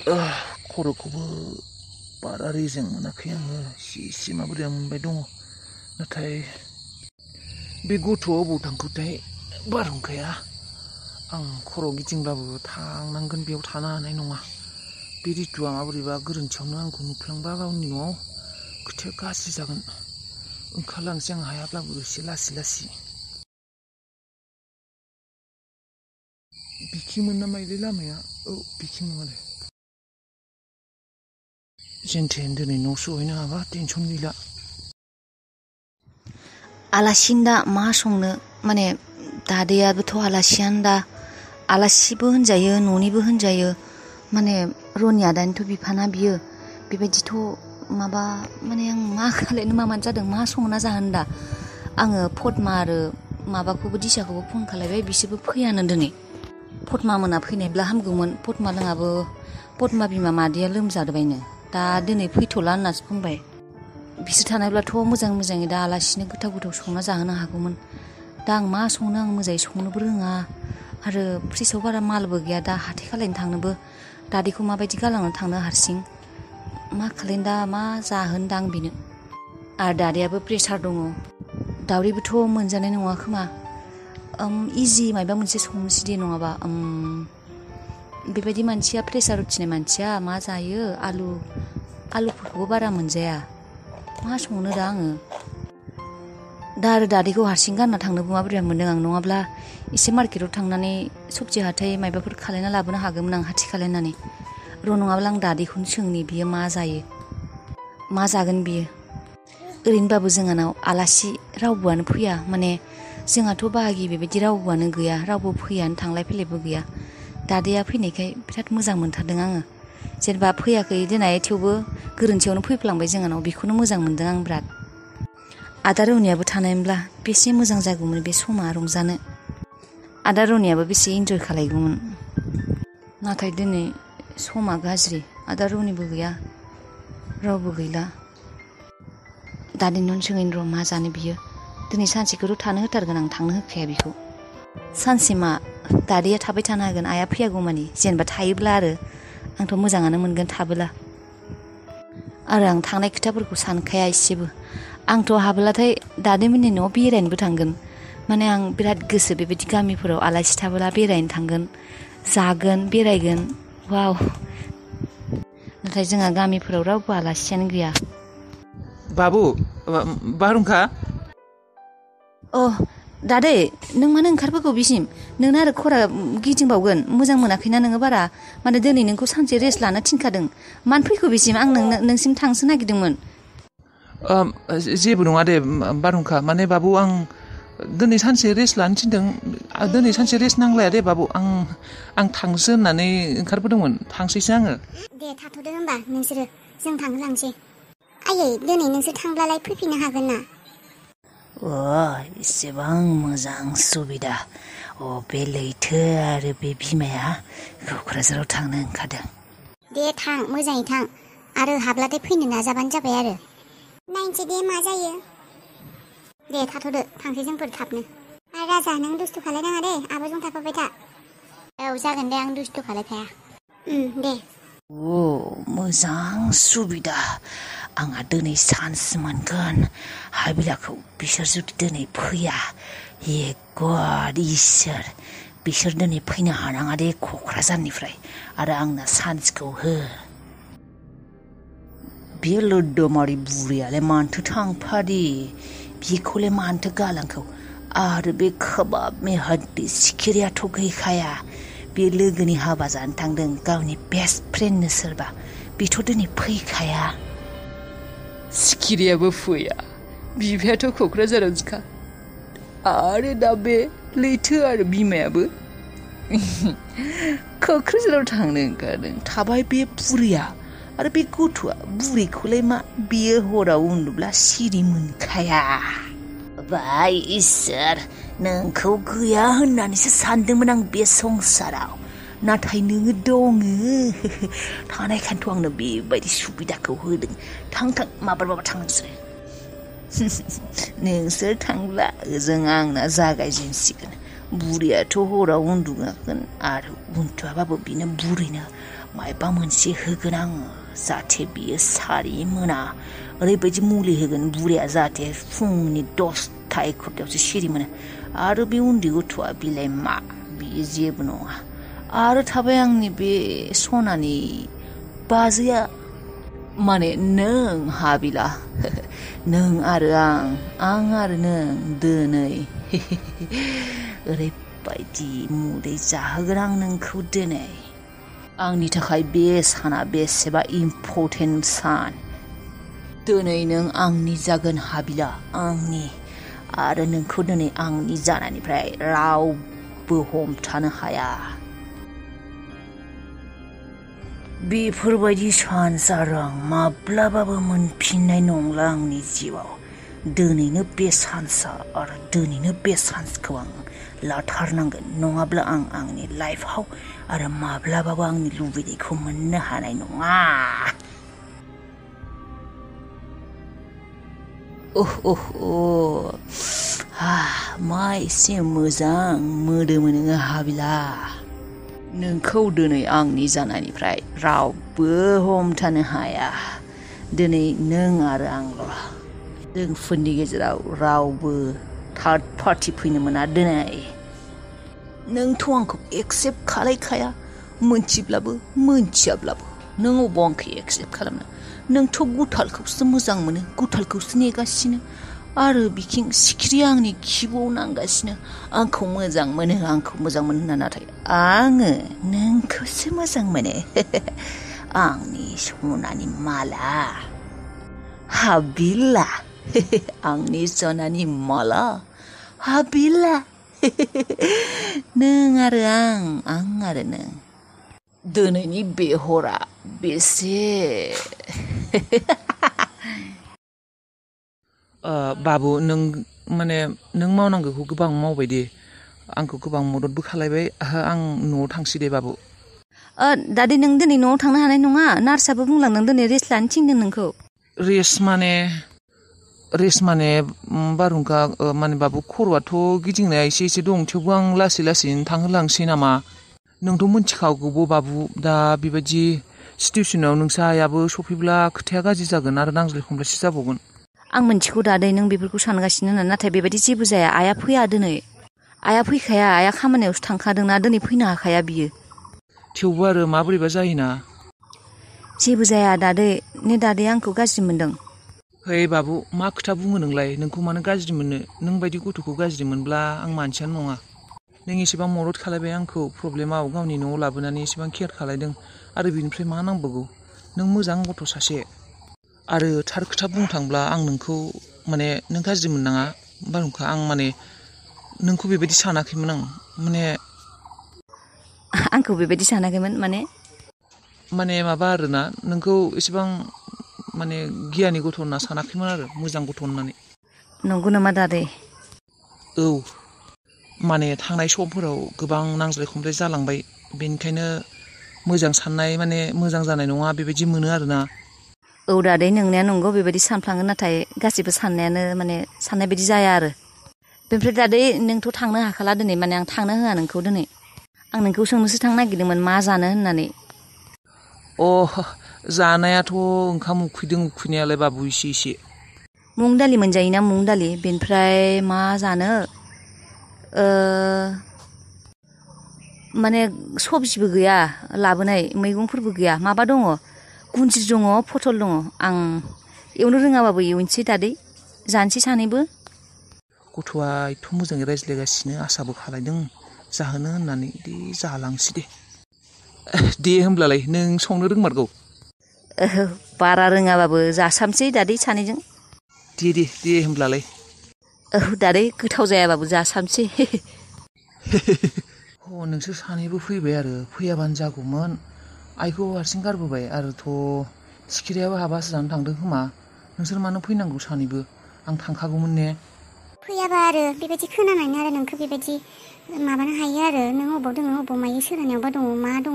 खर'खौबो बारा रेजें मोनाखै आङो एसे माबोरैबा मोनबाय दङ नाथाय बे गथ'आ अबाव थांखोथाय बारहुंखाया आं खर' गिदिंब्लाबो थांनांगोन बेयाव थानो हानाय नङा बे रितुआ माबोरैबा गोरोन्थियावनो आंखौ नुफ्लांबा गावनि न'आव खोथाया गाज्रि जागोन ओंखारलांसै आं हायाब्लाबो एसे लासै लासै बिखिमोन ना माइलै लामाया औ बिखि नङा दे जेनथेन दिनै न' सहैनो हाबा टेनसन गैला आलासिनो दा मा संनो माने दादैयाबोथ' आलासियानो दा आलासिबो होनजायो न'निबो होनजायो माने रनि आदानिथ' बिफाना बियो बेबायदिथ' माबा माने आं मा खालायनो मा जादों मा संना जाहोन दा आङो फदमा आरो माबाखौबो दिसाखौबो फन खालायबाय बिसोरबो फैयानो दिनै फदमा मोना फैनायब्ला हामगौमोन फदमा लोङाबो फदमा बिमा मादैया लोमजादोबायनो दा दिनै फैथ'ला होननासो बुंबाय बिसोर थानायब्लाथ' मोजाङै दा आलासिनो गोथाव संना जाहोनो हागौमोन दा आं मा संनो आं मोजाङै संनोबो रोङा आरो फ्रिजआव बारा मालबो गैया दा हाथाय खालायनो थांनोबो दादैखौ माबायदि गालांनो थांनो हारसिं मा खालायनो दा मा जाहोनो दा आं बेनो आरो दादैयाबो प्रेसार दङ दावदैबोथ' मोनजानाय नङा खोमा इजि माबा मोनसे संनोसै दे नङाबा बेबायदि मानसिया प्रेसार उथिनाय मानसिया मा जायो आलुफोरखौबो बारा मोनजाया मा संनो दा आङो दा आरो दादैखौ हारसिं गानना थांनोबो माबोरै मोनदों आं नङाब्ला एसे मार्केटाव थांनानै सबजि हाथाय माबाफोर खालायना लाबोनो हागौमोन आं हाथि खालायनानै नङाब्ला आं दादैखौनो सोंनि बियो मा जायो मा जागोन बियो ओरैनोबाबो जोंहानाव आलासि रावबोआनो फैया माने जोंहाथ' बाहागि बेबायदि रावबोआनो गैया रावबो फैयानो थांलाय फैलायबो गैया दादैया फैनायखाय बिराद मोजां मोनथारदों आङो जेनेबा फैयाखै देनाय थेवबो गोरोन्थियावनो फैफ्लांबाय जोंहानाव बेखौनो मोजां मोनदों आं बिराद आदा रौनियाबो थानायमोनब्ला बेसे मोजां जागौमोन बे समा रंजानो आदा रौनियाबो बेसे इन्जय खालायगौमोन नाथाय दिनै समा गाज्रि आदा रौनिबो गैया रावबो गैला दादैनावनो सोंहैनो र' मा जानो बियो दिनै सानसेखौथ' थानो होथारगोन आं थांनो होखाया बेखौ सानसे मा दादैया थाबाय थानो हागोन आइया फैयागौमानि जेनेबा थायोब्ला आरो आंथ' मोजाङानो मोनगोन थाबोला आरो आं थांनाय खोथाफोरखौ सानखाया एसेबो आंथ' हाबोलाथाय दादैमोननि न'आव बेरायनोबो थांगोन माने आं बिराद गोसो बेबायदि गामिफोराव आलासि थाबोला बेरायनो थांगोन जागोन बेरायगोन वाव नाथाय जोंहा गामिफोराव रावबो आलासियानो गैया बाबु बारहुंखा दादै नों मानो ओंखारबोगौ बिसिम नोंना आरो खरा गिदिंबावगोन मोजां मोनाखैना नोङो बारा माने दिनै नोंखौ सानसे रेस्ट लानो थिनखादों मानो फैखो बिसिम आं नोंसिम थांसो नागिरदोंमोन जेबो नङा दे बारहुंखा माने बाबु आं दिनै सानसे रेस्ट लानो थिनदों दिनै सानसे रेस्ट नांलाया दे बाबु आं थांसो होननानै ओंखारबोदोंमोन थांसैसो आङो दे थाथ'दो होमबा नोंसोरो जों थांलांसै आयै दिनै नोंसोर थांब्लालाय फैफिननो हागोन ना एसेबां मोजां सुबिदा बे लैथो आरो बे बिमाया क'क्राझाराव थांनो ओंखारदों दे थां मोजाङै थां आरो हाब्लाथाय फैनो नाजाबानो जाबाय आरो नायनोसै दे मा जायो दे थाथ'दो थांसै जोंफोर थाबनो राजा नों दुस्थु खालायनाङा दे आब'जों थाफाबाय था औ जागोन दे आं दुस्थु खालायखाया दे मोजां सुबिदा आंहा दिनै चान्स मोनगोन हाबिलाखौ बिसोर जुदि दिनै फैया हे गड इसोर बिसोर दिनै फैनो हानाङा दे क'क्राझारनिफ्राय आरो आंना चान्सखौ हो बियो लोदोमारि बुरियालाय मानोथो थांफादि बिखौलाय मानोथो गालांखौ आरो बे खोबाबनि हड्डि सिखिरियाथ' गैखाया बे लोगोनि हाबा जानो थांदों गावनि बेस्ट फ्रेन्डनो सोरबा बेथ' दिनै फैखाया सिखिरियाबो फैया बिफायाथ' क'क्राझारावसोखा आरो दा बे लैथो आरो बिमायाबो क'क्राझाराव थांनो ओंखारदों थाबाय बे बुरिया आरो बे गथ'आ बुरिखौलाय मा बियो हराव उन्दुब्ला सिरि मोनखाया बाय इसोर नोंखौ गैया होननानैसो सानदोंमोन आं बे संसाराव नाथाय नोङो दङ थानायखायनोथ' आंनो बेबायदि सुबिदाखौ होदों थां माबा थां नोंसोर थांब्ला ओजों आंना जागायजेनसिगोन बुरैयाथ' हराव उन्दुगागोन आरो उन्दुआबाबो बिनो बुरैनो मायबा मोनसे होगोन आङो जाहाथे बियो सारि मोना ओरैबायदि मुलि होगोन बुरैया जाहाथे फुंनि 10ता 11तायावसो सिरि मोनो आरो बे उन्दै गथ'आ बिलाय मा बियो जेबो नङा आरो थाबाय आंनि बे सनानि बाजैया माने नों हाबिला नों आरो आं आरो नों दिनै ओरैबायदि मुलि जाहोगोन आं नोंखौ दिनै आंनि थाखाय बे साना बेसेबा इम्परटेन्ट सान दिनै नों आंनि जागोन हाबिला आंनि आरो नोंखौ दिनै आंनि जानायनिफ्राय रावबो हमथानो हाया बेफोरबायदि चान्स आरो आं माब्लाबाबो मोनफिननाय नंला आंनि जिउआव दिनैनो बे चान्सआ आरो दिनैनो बे चान्सखौ आं लाथारनांगोन नङाब्ला आं आंनि लाइफआव आरो माब्लाबाबो आंनि लुबैनायखौ मोननो हानाय नङा मा एसे मोजां मोदोमो नोङो हाबिला नोंखौ दिनै आंनि जानायनिफ्राय रावबो हमथानो हाया दिनै नों आरो आंल' जोंफोरनि गेजेराव रावबो थार्ड पार्टि फैनो मोना दिनै नोंथ' आंखौ एक्सेप्ट खालायखाया मोनथिब्लाबो मोनथियाब्लाबो नों अबाव आंखौ एक्सेप्ट खालामनो नोंथ' गुथालखौसो मोजां मोनो गुथालखौसो नेगासिनो आरो बिथिं सिखिरिया आंनि खिबुआव नांगासिनो आंखौ मोजां मोनो होनना नाथाय आङो नोंखौसो मोजां मोनो आंनि सनानि माला हाबिला आंनि सनानि माला हाबिला नों आरो आं आरो नों दिनैनि बे हरा बेसे बाबु नों माने नों मावनांगौखौ गोबां मावबाय दे आंखौ गोबां मददबो खालायबाय आं न'आव थांसै दे बाबु दादि नों दिनै न'आव थांनो हानाय नङा नार्सआबो बुंलांदों दिनै रेस्ट लानो थिनदों नोंखौ रेस्ट माने बारहुंखा माने बाबु खर'आथ' गिदिंनाया एसे दं थेवबो आं लासैनो थांहोलांसै नामा नोंथ' मोनथिखागौबो बाबु दा बेबायदि सिटुवेसनाव नोंसा आइयाबो सफैब्ला खोथाया गाज्रि जागोन आरो नांज्लाय खमलायसो जाबावगोन आं मोनथिगौ दादै नों बेफोरखौ सानगासिनो होनना नाथाय बेबायदि जेबो जाया आइया फैया दिनै आइया फैखाया आइया खामानियावसो थांखादोंना दिनै फैनो हाखाया बियो थेवबो आरो माबोरैबा जायोना जेबो जाया दादै दादैया आंखौ गाज्रि मोनदों है बाबु मा खोथा बुङो नोंलाय नोंखौ मानो गाज्रि मोननो नों बायदि गथ'खौ गाज्रि मोनब्ला आं मानसियानो नङा नों एसेबां मदद खालायबाय आंखौ प्रब्लेमाव गावनि न'आव लाबोनानै एसेबां केयार खालायदों आरो बिनिफ्राय मा नांबावगौ नों मोजां गथ' सासे आरो थार खोथा बुंनो थांब्ला आं नोंखौ माने नों गाज्रि मोननाङा बारहुंखा आं माने नोंखौ बेबायदि सानाखैमोन आं आंखौ बेबायदि सानाखैमोन माने माबा आरोना नोंखौ एसेबां माने गियानि गथ' होनना सानाखैमोन आरो मोजां गथ' होननानै नंगौ नामा दादै औ माने थांनाय समफोराव गोबां नांज्लाय खमज्लाय जालांबाय बेनिखायनो मोजां साननाय माने मोजां जानाय नङा बेबायदि मोनो आरोना औ दादै नोंनाया नंगौ बेबायदि सानफ्लाङो नाथाय गासिबो साननायानो माने साननाय बायदि जाया आरो बेनिफ्राय दादै नोंथ' थांनो हाखाला दिनै माने आं थांनो होआ नोंखौ दिनै आं नोंखौ सोंनोसो थांनो नागिरदोंमोन मा जानो होननानै जानायाथ' ओंखाम उखैनायालाय बाबु एसे मुग दालि मोनजायोना मुग दालि बेनिफ्राय मा जानो माने सबजिबो गैया लाबोनाय मैगंफोरबो गैया माबा दङ गुनजिर दङ पटल दङ आं एवनो रोङाबाबो एवनोसै दादै जानोसै सानैबो गथ'आ एथ' मोजाङै रायज्लायगासिनो आसाबो खालायदों जाहोनो होननानै दे जालांसै दे होमब्लालाय नों संनो रोंमारगौ बारा रोङाबाबो जासाबसै दादै सानैजों दे होमब्लालाय दादै गोथाव जायाबाबो जासाबसै नोंसोर सानैबो फैबाय आरो फैयाबानो जागौमोन आइखौ हारसिं गारबोबाय आरोथ' सिखिरियाबो हाबासो जानो थांदों खोमा नोंसोर मानो फैनांगौ सानैबो आं थांखागौमोन ने फैयाबा आरो बेबायदि खोनानानै आरो नोंखौ बेबायदि माबानो हायो आरो नों अबाव दङ अबाव मायो सोरहानियावबा दङ मा दङ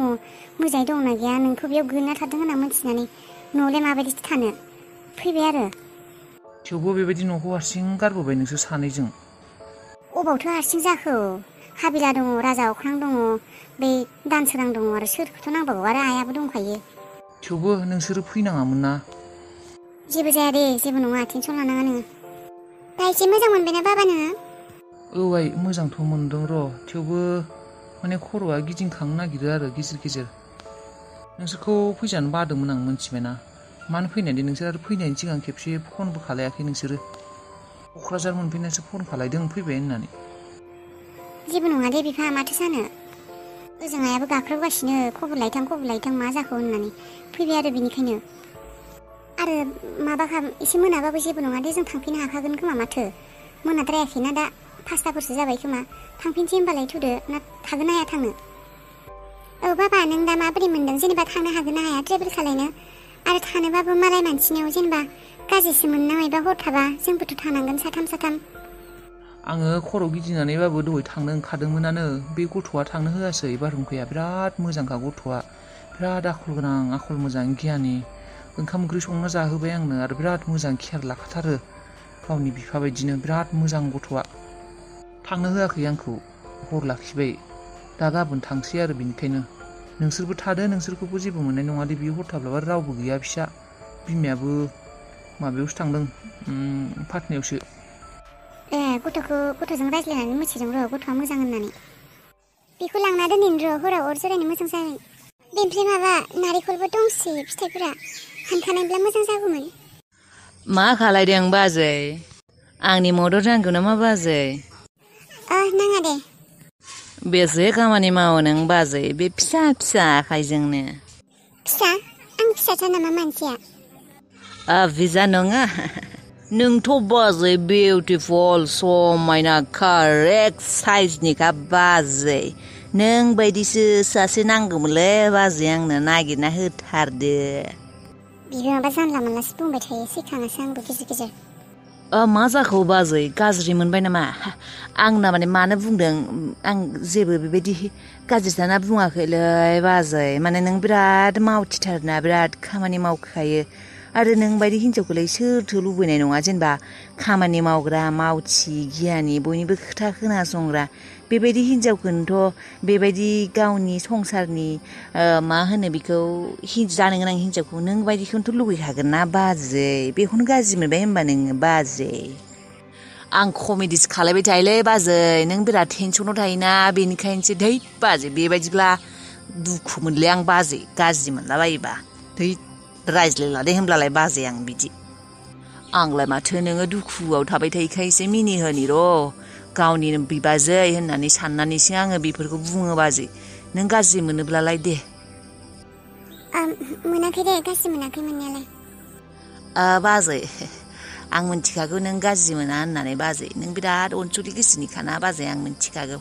मोजाङै दंना गैया नोंखौ बेयाव गोलैना थादों होनना मिथिनानै न'आवलाय माबायदिसो थानो फैबाय आरो थेवबो बेबायदि न'खौ हारसिं गारबोबाय नोंसोर सानैजों अबावथो हारसिं जाखो हाबिला दङ राजा अख्रां दङ बे दानसोरां दङ आरो सोरखौथ' नांबावगौ आरो आइयाबो दंखायो। थेवबो नोंसोरो फैनाङामोन ना। जेबो जाया दे जेबो नङा टेनसन लानाङा नोङो। दा एसे मोजां मोनबायना बाबा नोङो? औ आइ मोजांथ' मोनदों र' थेवबो माने खर'आ गिदिंखांनो नागिरो आरो गेजेर गेजेर। नोंसोरखौ फैजानो बादोंमोन आं मिथिबायना। मानो फैनायदि नोंसोर आरो फैनायनि सिगां खेबसे फनबो खालायाखै नोंसोरो। क'क्राझार मोनफैनासो फन खालायदों फैबाय होननानै। जेबो नङा दे बिफा माथो सानो। ओजों आइयाबो गाख्रबगासिनो खबर लायथां मा जाखो होननानै फैबाय आरो बिनिखायनो। आरो माबाखा एसे मोनाबाबो जेबो नङा दे जों थांफिननो हाखागोन खोमा माथो। मोनाद्रायाखैना दा 5टाफोरसो जाबाय खोमा। थांफिनसै होनबालाय थुदो ना थागोन ना हाया थांनो? औ बाबा नों दा माबोरै मोनदों जेनेबा थांनो हागोन ना हाया ट्रेभेल खालायनो? आरो थानोबाबो मालाय मानसिनियाव जेनेबा गाज्रिसो मोनना मायबा हर थाबा जोंबोथ' थानांगोन साथाम। आङो खर' गिदिंनानैबाबो दहाय थांनो ओंखारदोंमोनानो। बे गथ'आ थांनो होआसै बारहुंखाया बिराद मोजांखा गथ'आ। बिराद आखल गोनां आखल मोजां गियानि। ओंखाम ओंख्रि संना जाहोबाय आंनो आरो बिराद मोजां केयार लाखाथारो। गावनि बिफा बायदिनो बिराद मोजां गथ'आ। थांनो होआखै आंखौ हर लाखिबाय। दा गाबोन थांसै आरो बेनिखायनो। नोंसोरबो थादो नोंसोरखौबो जेबो मोननाय नङा दे बियो हर थाब्लाबा रावबो गैया फिसा। बिमायाबो माबायावसो थांदों पाटनायावसो। ए गथ'जों रायज्लायनानै मिथिदों र' गथ'आ मोजां होननानै। बेखौ लांना दोनैनो र' हराव अर जरायनो मोजां जागोन। बेनिफ्राय माबा नारेंखलबो दंसै फिथाइफोरा हानखानायब्ला मोजां जागौमोन। मा खालायदों बाजै? आंनि मदद नांगौ नामा बाजै? नाङा दे। बेसे खामानि मावो नों बाजै बे फिसा आखाइजोंनो? फिसा? आं फिसाथार नामा मानसिया? फिसा नङा। नोंथ' बाजै बिउटिफुल समायना कारेक्ट साइजनिखा बाजै। नों बायदिसो सासे नांगौमोनलै बाजै आंनो नागिरना होथारदो। बिबो माबा जानला मोनलासो बुंबाय थायो सैखाङासो आंबो गेजेर। मा जाखो बाजै गाज्रि मोनबाय नामा? आंना माने मानो बुंदों आं जेबो बेबायदि गाज्रि साना बुङाखैलै बाजै। माने नों बिराद मावथिथारना बिराद खामानि मावखायो। आरो नों बायदि हिनजावखौलाय सोरथो लुबैनाय नङा जेनेबा खामानि मावग्रा मावथि गियानि बयनिबो खोथा खोनासंग्रा बेबायदि हिनजावखौनोथ' बेबायदि गावनि संसारनि मा होनो बेखौ जानो गोनां हिनजावखौ नों बायदिखौनोथ' लुगैखागोन ना बाजै। बेखौनो गाज्रि मोनबाय होनबा नोङो बाजै? आं कमेडिसो खालायबाय थायोलै बाजै। नों बिराद टेनसनाव थायोना बेनिखायनोसो धै बाजै बेबायदिब्ला दुखु मोनलै आं बाजै गाज्रि मोनला बायोबा। धै रायज्लायला दे होनब्लालाय बाजै आं बिदि। आंलाय माथो नोङो दुखुआव थाबाय थायोखायसो मिनिहोनि र'। गावनिनो बिबाजै होननानै साननानैसो आङो बेफोरखौ बुङो बाजै। नों गाज्रि मोनोब्लालाय दे। मोनाखै दे गाज्रि मोनाखै मोननायालाय। बाजै आं मिथिखागौ नों गाज्रि मोना होननानै बाजै। नों बिराद अनसुलि गोसोनिखाना बाजै आं मिथिखागौ।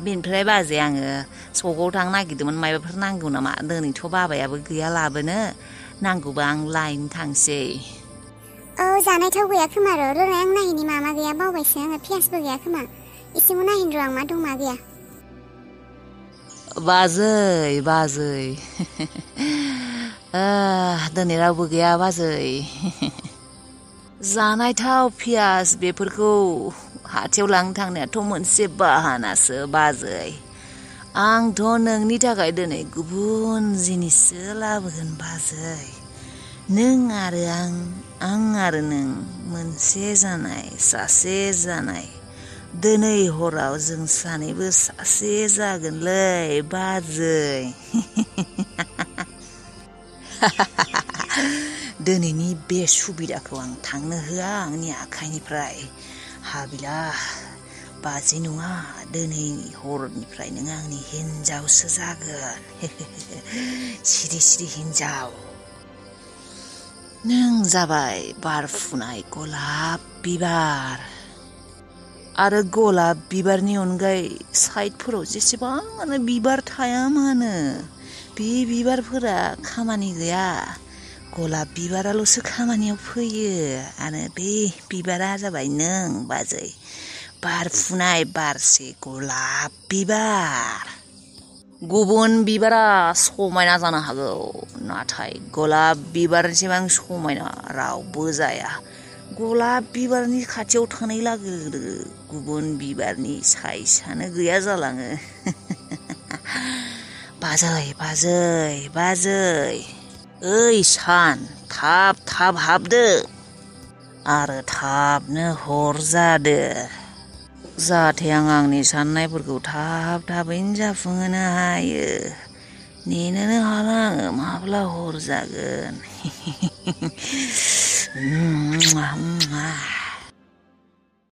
बेनिफ्राय बाजै आङो सकआव थांनो नागिरदोंमोन मायबाफोर नांगौ नामा? दिनैथ' बाबायाबो गैया लाबोनो। नांगौबा आं लायनो थांसै। जानाय थाव गैया खोमा र' आं नायैनि मा गैया बावबायसो आङो पियासबो गैया खोमा। इसेखौ नायैनो र' आं मा दं मा गैया। बाजै दिनै रावबो गैया बाजै। जानाय थाव पियास बेफोरखौ हाथायाव लांनो थांनायाथ' मोनसे बाहानासो बाजै। आंथ' नोंनि थाखाय दिनै गुबुन जिनिससो लाबोगोन बाजै। नों आरो आं आरो नों मोनसे जानाय सासे जानाय। दिनै हराव जों सानैबो सासे जागोनलै बाजै। दिनैनि बे सुबिदाखौ आं थांनो होआ आंनि आखाइनिफ्राय। हाबिला बाजै नङा दिनै हरनिफ्राय नों आंनि हिन्जावसो जागोन। सिरि हिन्जाव। नों जाबाय बारफुनाय गलाप बिबार। आरो गलाप बिबारनि अनगायै साइडफोराव जेसेबांनो बिबार थाया मानो बे बिबारफोरा खामानि गैया। गलाप बिबाराल'सो खामानियाव फैयो। आरो बे बिबारा जाबाय नों बाजै। बारफुनाय बारसे गलाप बिबार। गुबुन बिबारा समायना जानो हागौ नाथाय गलाप बिबारनिसिबां समायना रावबो जाया। गलाब बिबारनि खाथियाव थांनाय लागो गुबुन बिबारनि साइसआनो गैया जालाङो। बाजै बाजै बाजै ओइ सान थाब थाब हाबदो आरो थाबनो हर जादो जाहाथे आं आंनि साननायफोरखौ थाब थाबैनो जाफुंहोनो हायो। नेनोनो हाला आङो माब्ला हर जागोन।